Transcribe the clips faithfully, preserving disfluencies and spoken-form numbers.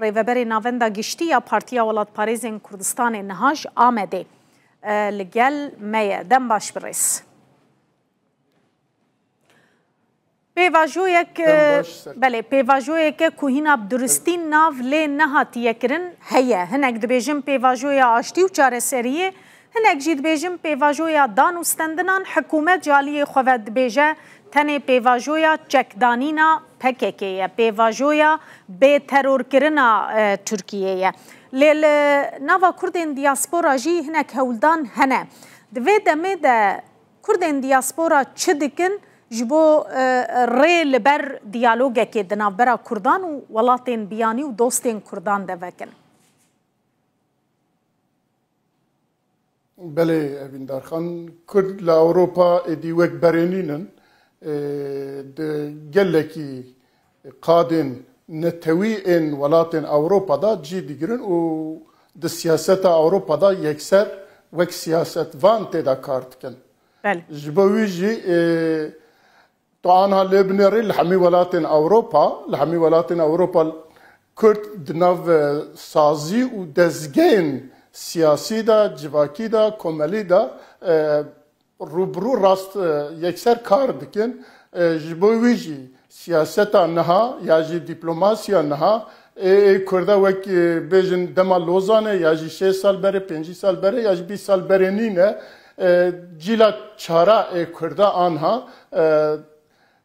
Rêveberê Navenda Giştî ya Partiya Welatparêzên Kurdistanê niha ji Amedê, e, li gel me ye. Dem baş birêz. Pêvajoyek, Dem e, baş ser. Belê, pêvajoyeke ku hîna bi duristî nav lê nehatiye kirin heye. Hinek dibêjin pêvajoya aştî û çareseriyê, hinek jî dibêjin pêvajoya dan û stendinan. Hikûmet ji aliyê xwe ve dibêje tenê pêvajoya çekdanîna P K K ye, pêvajoya bêterorkirina, e, Tirkiyê ye. Lê li nava Kurdên diaspora jî hinek hewldan hene. Di vê demê de Kurdên diaspora çi dikin ji bo, e, rê li ber diyalogekê di navbera Kurdan û welatên biyanî û dostên Kurdan de vekin? Belê, Evîndar Xan, Kurd li Ewropa êdî wek berê nînin. E, di gelekî qadên netewî ên welatên Ewropa de cî digirin û di siyaseta Ewropa de yekser wek siyasetvan tê de kar dikin. Belê. Ji bo wî jî, e, tu anha lê binêrî li hemî welatên Ewropa, li hemî welatên Ewropa Kurd di nav, e, sazî û dezgehên siyasî de, civakî de, komelî de, e, rûbirû rast, e, yekser kar dikin. E, ji bo wî jî siyaseta niha ya jî dîplomasiya niha ê, ê Kurda wek, e, bêjin dema Lozanê ya jî şêst sal berê, pêncî sal berê ya jî bîst sal berê nîne. E, cîla çara ê Kurda anha, e,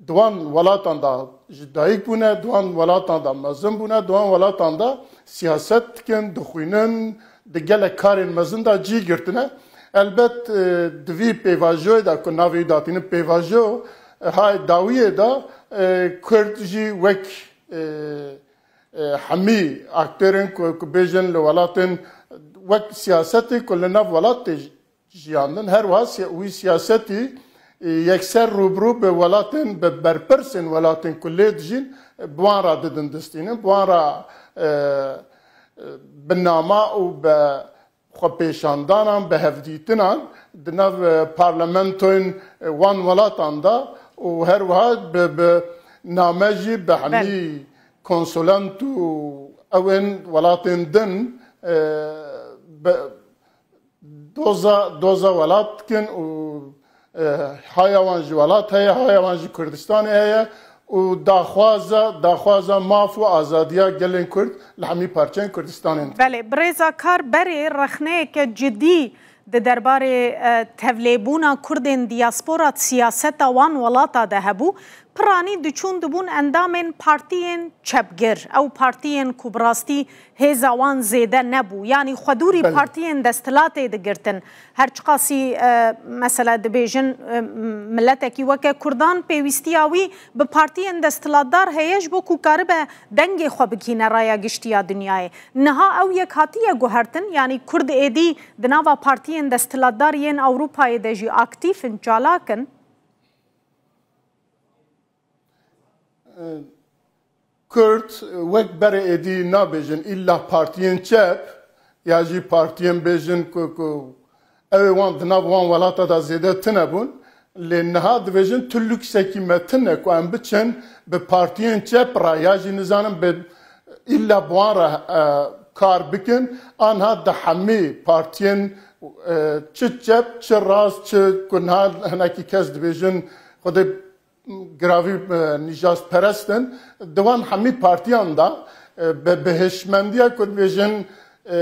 di wan welatan de ji dayik bûne, di wan welatan de mezin bûne, di wan welatan de siyaset dikin, dixwînin, di gelek karên mezin de cî girtine. Elbet, e, di vî pêvajoyê de ku navê wî datînin pêvajo, e, hay dawiyê de, e, Kurd jî wek, e, e, hemî aktorên ku, ku bêjin li welatên wek siyasetê ku li nav welat tê jiyandin, her wiha siya-, wî siyasetî, e, yekser rûbirû bi welatên, bi berpirsên welatên ku lê dijîn, e, bi wan re didin distînin, bi wan re, e, e, bi nama û bi xwepêşandanan, bi hevdîtinan di nav, e, parlamentoyên, e, wan welatan de û her wiha bi, bi name jî bi hemî Belê. konsulent û ew ên welatên din, e, bi, doza, doza welat dikin û, e, haya wan jî welat heye, haya wan jî Kurdistanê heye û daxwaza, daxwaza maf û azadiya gelên Kurd li hemî parçeyên Kurdistanê dikin. Belê, birêza Kar berê rexneyeke cidî di derbarê, e, tevlêbûna Kurdên diaspora di siyaseta wan welata de hebû. Piranî diçûn dibûn endamên partiyên çepgir. Ew partiyên ku bi rastî hêza wan zêde nebû. Yanî xwedûrî Belê. partiyên desthilatê digirtin. Her çiqasî, e, mesela dibêjin, e, miletekî weke Kurdan pêwîstiya wî bi partiyên desthilatdar heye ji bo ku karibe dengê xwe bigihîne raya giştî ya dinyayê. Niha ew yek hatiye guhertin, yanî Kurd êdî di nava partiyên desthilatdar yên Ewropayê de jî aktîf in, çalak in. Kurd wek berê êdî nabêjin îlla partiyên çep ya jî partiyên bêjin ku, ku ew ê wan di nav wan welata de zêde tune bûn. Lê niha dibêjin tu luksekî me tune ku em biçin bi partiyên çep re ya jî nizanim bi îlla bi wan re, e, kar bikin. Anha di hemî partiyên, e, çi çep, çi rast, çi ku niha hinekî kes dibêjin Xwedê giravî, e, nîjastperest in. Di wan hemî partiyan de, e, bi, bi hişmendiya ku dibêjin, e,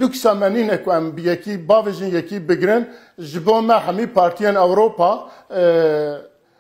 luksa me nîne ku em bi yekî bavêjin, yekî bigirin. Ji bo me hemî partiyên Ewropa, e,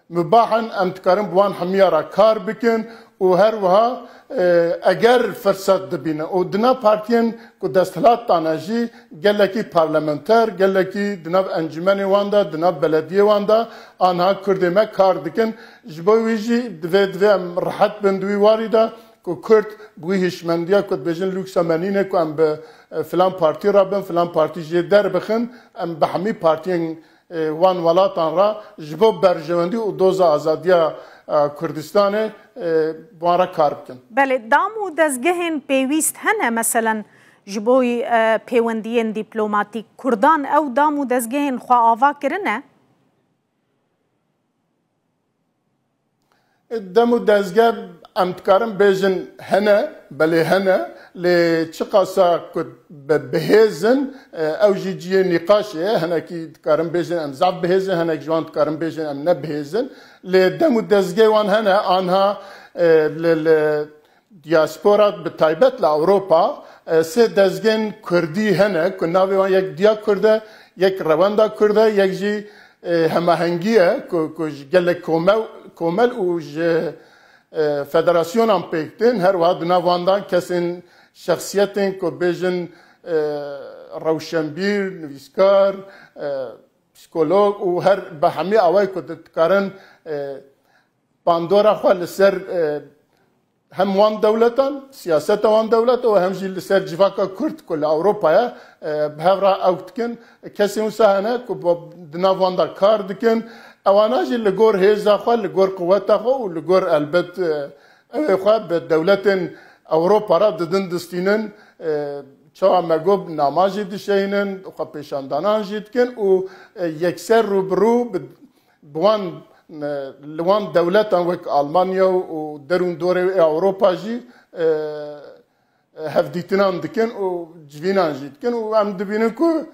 mubah in, em dikarin bi wan hemiya re kar bikin û her wiha, e, eger firset dibînin û di nav partiyên ku desthilat dane jî gelekî parlamenter, gelekî di nav encûmenê wan de, di nav belediyê wan de anha Kurdê me kar dikin. Ji bo wî jî divê, divê em rehet bin di wî warî de ku Kurd bi wî hişmendiya ku dibêjin lûksa me nîne ku em bi, e, filan partî re bin, filan partî jê derbixin, em bi hemî partiyên, e, wan welatan re ji bo berjewendî û doza azadiya, e, Kurdistanê, e, bi wan re kar bikin. Belê, dam û dezgehên pêwîst hene, meselen, ji bo, e, pêwendiyên dîplomatîk, Kurdan ew dam û dezgehên xwe ava kirine? Dem û dezge Em dikarin bêjin hene, belê hene, lê çiqasa ku bi-, bihêz in, e, ew jî cihê nîqaşê ye. Hinekî dikarin bêjin em zaf bihêz in, hinek ji wan dikarin bêjin em ne bihêz in. Lê dem û dezgehê wan hene, anha, e, li, li diaspora bi taybet li Ewropa, e, sê dezgehên kurdî hene ku navê wan yek Diya Kurd e, yek Rewenda Kurd e, yek jî, e, Hemahengî ye ku, ku ji gelek komel, komel û ji e, federasyonan pêk tên, her wiha di nav wan de kesên, şexsiyetên ku bêjin, e, rewşenbîr, nivîskar, e, psîkolog û her bi hemî awayê ku di-, dikarin, e, bandora xwe li ser, e, hem wan dewletan, siyaseta wan dewlet û hem jî li ser civaka Kurd ku li Ewropa ye, e, bi hev re ew dikin. Kesên wisa hene ku bo-, di nav wan de kar dikin. Ewana jî li gor hêza xwe, li gor quweta xwe û li gor elbet, e, ew ê xwe bi dewletên Ewropa re didin distînin, e, çawa me got nama jî dişeyînin, xwe pêşandanan jî dikin û, e, yekser rû bi rû bi, bi wan, e, li wan dewletan wek Almanya û derûndorê Ewropa jî, e, hevdîtinan dikin û civînan jî dikin û em dibînin ku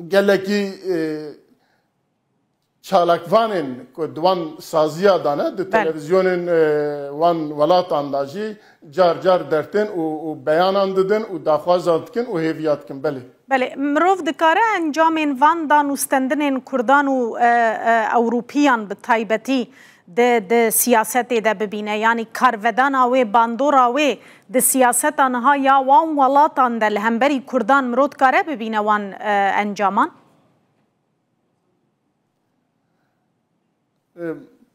gelekî, e, çalakvanên ku di wan saziya de ne, di Belê. televîzyonên, e, wan welatan de jî car car dertên û, û beyanan didin û daxwazan dikin û hêviya dikin. Belê. Belê, mirov dikare encamên van dan û stendinên Kurdan û, e, e, Ewropiyan bi taybetî di, di siyasetê de bibîne. Yanî karvedana wê, bandora wê di siyaseta niha ya wan welatan de li hemberî Kurdan mirov dikare bibîne wan, e, encaman?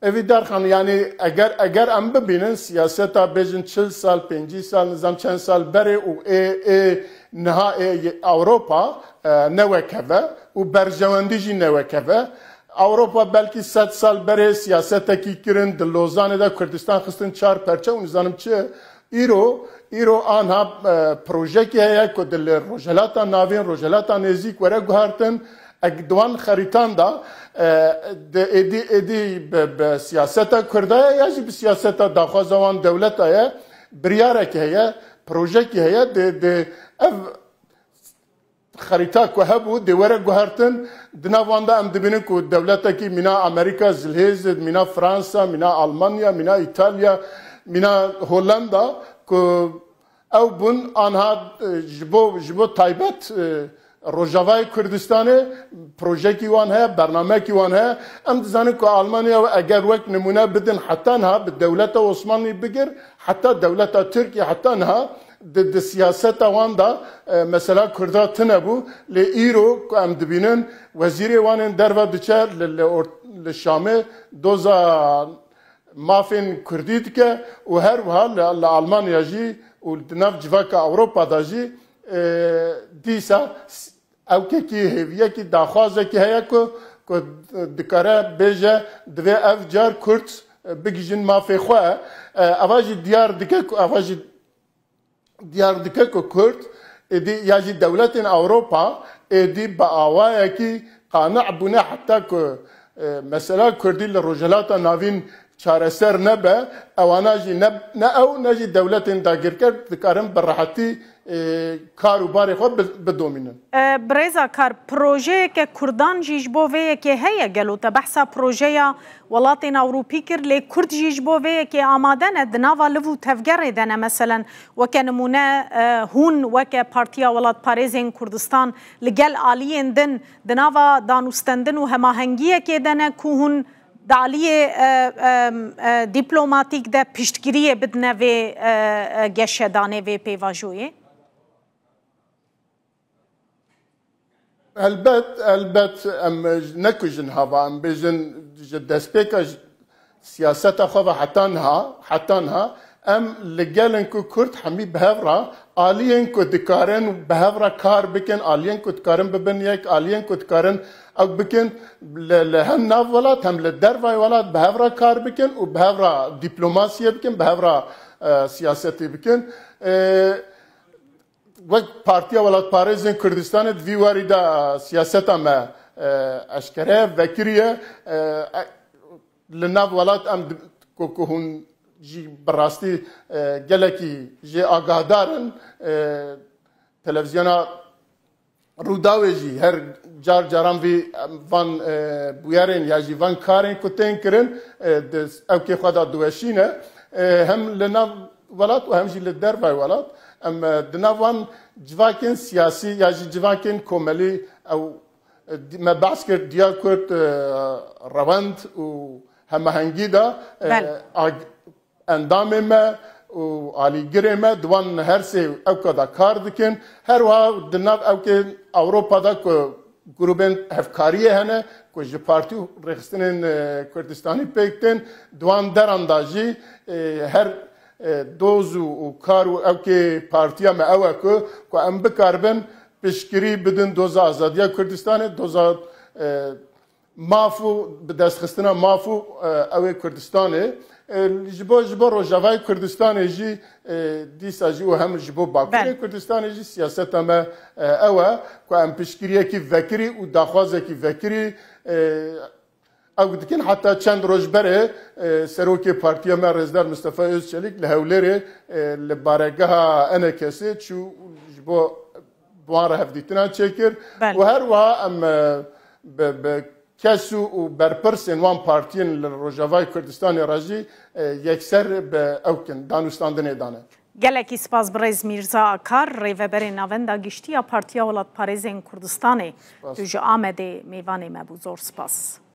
Evî derxan, yanî eger, eger em bibînin siyaseta bêjin çil sal, pêncî sal, nizam çend sal berê û ê, ê niha ê Ewropa, e, ne wek hev e û berjewendî jî ne wek hev e. Ewropa belkî sed sal berê siyasetekî kirin, di Lozanê de Kurdistan xistin çar perçe û nizanim çi. Îro, îro anha, e, projekî heye ku di li Rojhelata Navîn, Rojhelata Nêzîk were guhertin. Ek di wan xerîtan de, e, di êdî, êdî bi, bi siyaseta Kurda ye ya jî bi siyaseta daxwaza wan dewleta ye, biryarek heye, projekî heye, di, di ev xerîta ku hebû dê were guhertin. Di nav wan de em dibînin ku dewletekî mîna Amerîka zilhêz, mîna Fransa, mîna Almanya, mîna Îtalya, mîna Hollanda ku ew bûn anha, e, ji bo, ji bo taybet, e, Rojavayê Kurdistanê projekî wan heye, bernamekî wan heye. Em dizanin ku Almanya eger wek nimûne bidin heta niha bi dewleta Osmanlî bigir, heta dewleta Tirkî heta niha di, di siyaseta wan de, e, mesela Kurda tune bû. Lê îro ku em dibînin wezîrê wan ên derve diçe li, li, or-, li Şamê doza mafên Kurdî dike û her wiha li, li Almanya jî û di nav civaka Ewropa de jî, e, dîsa s-, ewkekî hêviyekî daxwazekî heye ku, ku dikare bêje divê ev car Kurd, e, bigihîjin mafê xwe. E, eva jî diyar dike ku, eva jî diyar dike ku Kurd êdî ya jî dewletên Ewropa êdî bi awayekî qane bûne heta ku, e, mesela Kurdî li Rojhilata Navîn çareser nebe, ewana jî ne, ne ew ne jî dewletên dagirker dikarin bi rehetî, e, kar û barê xwe bi-, bidomînin. E, birêza Kar, projeyeke Kurdan jî ji bo vê yekê heye gelo? Te behsa projeya welatên Ewropî kir, lê Kurd jî ji bo vê yekê amade ne, di nava liv û tevgerê de ne. Meselen, weke nimûne, e, hûn weke Partiya Welatparêzên Kurdistan li gel aliyên din di nava danûstendin û hemahengiyekê de ne ku hûn di aliyê, e, e, e, dîplomatîk de piştgiriyê bidine vê, e, e, geşedanê, vê pêvajoyê? Helbet, helbet em ne ku ji niha ve, em bêjin ji destpêka j-, siyaseta xwe ve heta niha, heta niha em li gel in ku Kurd hemî bi hev re, aliyên ku dikarin bi hev re kar bikin, aliyên ku dikarin bibin yek, aliyên ku dikarin ew bikin li, li hem nav welat hem li dervayê welat bi hev re kar bikin û bi hev re dîplomasiyê bikin, bi hev re, e, siyasetê bikin. E, Wek Partiya Welatparêzên Kurdistanê di vî warî de siyaseta me, e, eşkere ye, vekirî ye. E, e, li nav welat em di-, ku, ku hûn jî bi rastî e, gelekî jê agahdar in. E, televizyona Rûdawê jî her car caran vî van e, bûyerên ya jî van karên ku tên kirin e, di ewkê xwe de diweşîne. E, hem li nav welat û hem jî li dervay welat. Em e, di nav van civakên siyasî ya jî civakên komelî ew e, di- me behs kir diya Kurd e, rewend û hemahengî de e, Belê. ag- endamê me û alîgirê me di wan her sê ewka de kar dikin. Her wiha di nav ewkê Ewropa de ku grûbên hevkariyê hene ku ji partî û rêxistinên e, Kurdistanî pêk tên, di wan deran de jî e, her e, doz û, û kar û ewkê partiya me ew e ku, ku em bikaribin piştgirî bidin doza azadiya Kurdistanê, doza e, maf û bi destxistina maf û e, ew ê Kurdistanê. E, ji bo ji bo Rojavayê Kurdistanê jî e, dîsa jî û hem ji bo Bakurê Belê. Kurdistanê jî siyaseta me e, ew e ku em piştgiriyekî vekirî û daxwazekî vekirî e, ew dikin. Heta çend roj berê e, serokê partiya me Rêzdar Mistefa Özçelik li Hewlêrê e, li baregeha E N K'ê çû ji bo bi wan re hevdîtina çêkir Belê. Û her wiha em e, bi, bi kes û, û berpirsên wan partiyên li Rojavayê Kurdistanê re jî e, yekser bi ew kin danûstandinê dane. Gelekî spas birêz Mîrza Akar, rêveberê Navenda Giştî ya Partiya Welatparêzên Kurdistanê. Spas. Tu ji Amedê mêvanê me bû. Zor spas.